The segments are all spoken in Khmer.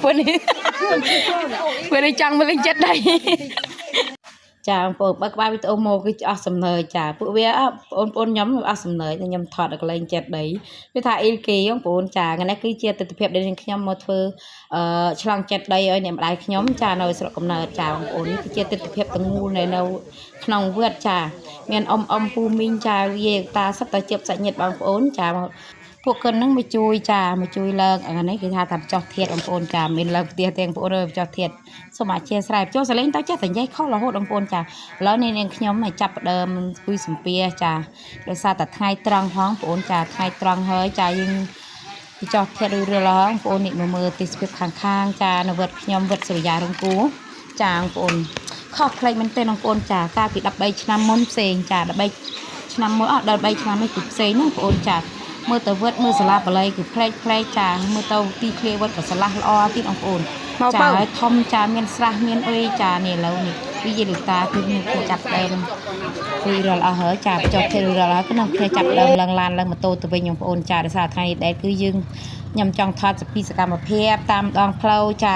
ពួកនេះពួកនេះចង់មកលេងចិត្តដែរចាបងប្អូនបើក្បាលវីដេអូមកគឺអស់សំណើចាពួកវាបងប្អូនខ្ញុំអស់សំណើតែខ្ញុំថតដល់កន្លែងចិត្តដីវាថាអ៊ីលគេបងប្អូនចាថ្ងៃនេះគឺជាទស្សនវិជ្ជាដែលខ្ញុំមកធ្វើអឺឆ្លងចិត្តដីឲ្យអ្នកម្ដាយខ្ញុំចានៅស្រុកកំណើតចាបងប្អូននេះគឺជាទស្សនវិជ្ជាទាំងមូលនៅនៅក្នុងវត្តចាមានអ៊ំអ៊ំពូមីងចាយាយតាសិតតែជាសាច់ញាតិបងប្អូនចាពួកគុណហ្នឹងមកជួយចាមកជួយឡើងអានេះគេថាថាចោះធាតបងប្អូនចាមានឡើងផ្ទះទាំងបងប្អូនអើយចោះធាតសូមអធិស្ឋានចូលសលេងតើចេះតែនិយាយខុសរហូតបងប្អូនចាឥឡូវនេះនាងខ្ញុំឲ្យចាប់ផ្ដើមគួយសំភាចាដោយសារតែថ្ងៃត្រង់ផងបងប្អូនចាថ្ងៃត្រង់ហើយចាយើងពីចោះធាតរួចរាល់ហើយបងប្អូននេះមកមើលទេសភាពខាងខាងចានៅវត្តខ្ញុំវត្តសុរិយារង្គូចាបងប្អូនខុសប្លែកមែនទែនបងប្អូនចាកាលពី13ឆ្នាំមុនផ្សេងចា13ឆ្នាំមុនអត់13ឆ្នាំនេះគឺផ្សេងណាបងប្អូនចាមើលទៅវត្តមើលសាលាបាលីគឺប្លែកប្លែកចាមើលទៅទីឃ្លាវត្តក៏ស្រឡះល្អទៀតបងប្អូន មកបើ ចាហើយធំចាមានស្រះមានអុយចានេះឥឡូវនេះវិយលូតាគឺមានគេចាប់ដើមគឺរាល់អស់ហើយចាចុះគេរាល់ហើយគឺនឹងគ្នាចាប់ដើមឡើងឡានឡើងម៉ូតូទៅវិញបងប្អូនចាដោយសារថ្ងៃនេះដែលគឺយើងខ្ញុំចង់ថតពីសកម្មភាពតាមដងផ្លូវចា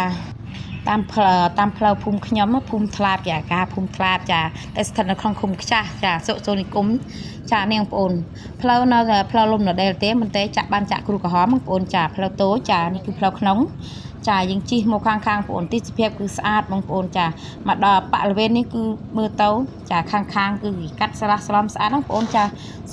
តាមផ្លូវតាមផ្លូវភូមិខ្ញុំភូមិថ្លាតចាការភូមិថ្លាតចាតែស្ថិតនៅក្នុងឃុំខ្ចាស់ចាសុសូនិគមចានាងបងប្អូនផ្លូវនៅតែផ្លូវលំដដែលទេមិនទេចាក់បានចាក់គ្រូក្រហមបងប្អូនចាផ្លូវតូចចានេះគឺផ្លូវក្នុងចាយើងជិះមកខាងខាងបងប្អូនទេសភាពគឺស្អាតបងប្អូនចាមកដល់បរិវេណនេះគឺមើលទៅចាខាងខាងគឺកាត់ស្រះស្រមស្អាតបងប្អូនចា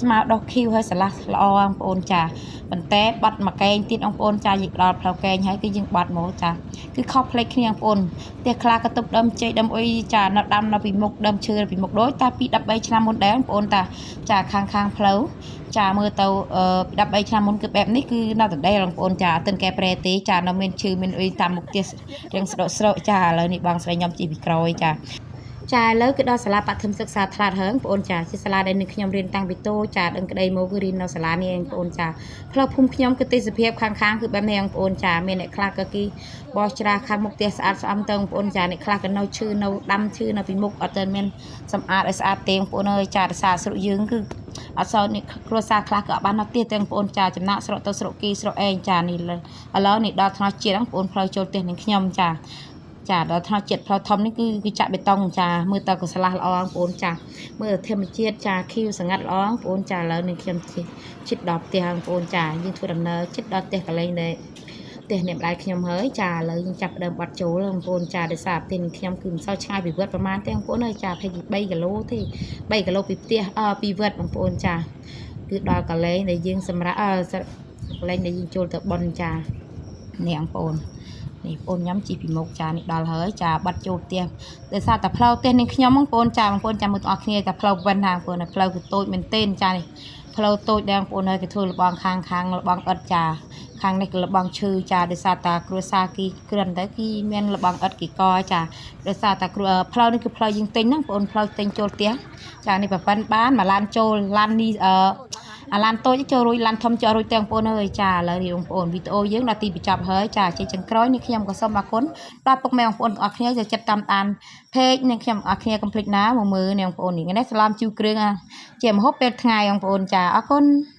ស្មៅដោះខៀវហើយស្រឡះល្អបងប្អូនចាប៉ុន្តែបាត់មកកែងទៀតបងប្អូនចាយើងដល់ផ្លូវកែងហើយគឺយើងបាត់មកចាគឺខុសផ្លេចគ្នាបងប្អូនផ្ទះខ្លះក៏ទប់ដើមចេកដើមអុយចានៅដាំនៅពីមុខដើមឈើនៅពីមុខដូចតែពី13ឆ្នាំមុនដែរបងប្អូនតាចាខាងខាងផ្លូវចាមើលទៅអឺ13ឆ្នាំមុនគឺបែបនេះគឺនៅដដែលបងប្អូនចាអត់ទាន់កែប្រែទេចានៅមានឈើមានអុយតាមមុខផ្ទះរៀងស្ដុកស្រកចាឥឡូវនេះបងស្រីខ្ញុំជិះពីក្រោយចាចាឥឡូវគឺដល់សាលាបឋមសិក្សាថ្លាតហើងបងប្អូនចាជាសាលាដែលនឹងខ្ញុំរៀនតាំងពីតូចចាដឹងក្តីមកគឺរៀននៅសាលានេះឯងបងប្អូនចាផ្លូវភូមិខ្ញុំគឺទេសភាពខាងខាងគឺបែបនេះបងប្អូនចាមានអ្នកខ្លះក៏គេបោះច្រាសខាងមុខផ្ទះស្អាតស្អំទៅបងប្អូនចាអ្នកខ្លះក៏នៅឈឺនៅដាំឈឺនៅពីមុខអត់ទាន់មានសម្អាតឲ្យស្អាតទេបងប្អូនអើយចារសារស្រុកយើងគឺអត់សូវនេះគ្រួសារខ្លះក៏អត់បាននៅផ្ទះទេបងប្អូនចាចំណាក់ស្រុកទៅស្រុកគីស្រុកឯងចានេះឥឡូវនេះដល់ថ្នាក់ជាតិបងប្អូនផ្លូវចូលផ្ទះនឹងខ្ញុំចាចាដល់ថ្នាក់ជាតិផ្លូវធំនេះគឺគឺចាក់បេតុងចាមើលទៅក៏ស្លាស់ល្អបងប្អូនចាមើលធម្មជាតិចាខៀវស្ងាត់ល្អបងប្អូនចាឥឡូវនេះខ្ញុំជិតដល់ផ្ទះបងប្អូនចាយើងធ្វើដំណើរជិតដល់ផ្ទះកន្លែងដែលផ្ទះអ្នកម្ដាយខ្ញុំហើយចាឥឡូវយើងចាប់ដើមបាត់ចូលបងប្អូនចាដោយសារផ្ទះនឹងខ្ញុំគឺមិនសូវឆ្ងាយពីវត្តប្រហែលទេបងប្អូនអើយចា23គីឡូទេ3គីឡូពីផ្ទះអពីវត្តបងប្អូនចាគឺដល់កន្លែងដែលយើងសម្រាប់អឺកន្លែងដែលយើងចូលទៅបន់ចានេះបងប្អូននេះបងញ៉ាំជីពីមុខចានេះដល់ហើយចាបាត់ចូលផ្ទះដោយសារតែផ្លូវផ្ទះនឹងខ្ញុំបងប្អូនចាបងប្អូនចាំមើលទាំងអស់គ្នាតែផ្លូវវិនណាបងប្អូនផ្លូវគឺតូចមែនទែនចានេះផ្លូវតូចដែរបងប្អូនហើយគេធ្វើលបងខាងខាងលបងអិតចាខាងនេះគឺលបងឈើចាដោយសារតាគ្រួសារគីគ្រាន់តែគីមានលបងអិតគីកចាដោយសារតាគ្រួផ្លូវនេះគឺផ្លូវយើងទិញហ្នឹងបងប្អូនផ្លូវទិញចូលផ្ទះចានេះប្រប៉ិនបានមួយឡានចូលឡាននេះអឺអាឡានតូចចូលរួចឡានធំចូលរួចទាំងបងប្អូនអើយចាឥឡូវនេះបងប្អូនវីដេអូយើងដល់ទីបញ្ចប់ហើយចាជាចុងក្រោយនេះខ្ញុំក៏សូមអរគុណដល់ពុកម៉ែបងប្អូនទាំងអស់គ្នាដែលចិត្តតាមដាន page និងខ្ញុំទាំងអស់គ្នាកុំភ្លេចណាមកមើលនេះបងប្អូននេះថ្ងៃនេះស្លាមជូរគ្រឿងជាម្ហូបពេលថ្ងៃបងប្អូនចាអរគុណ។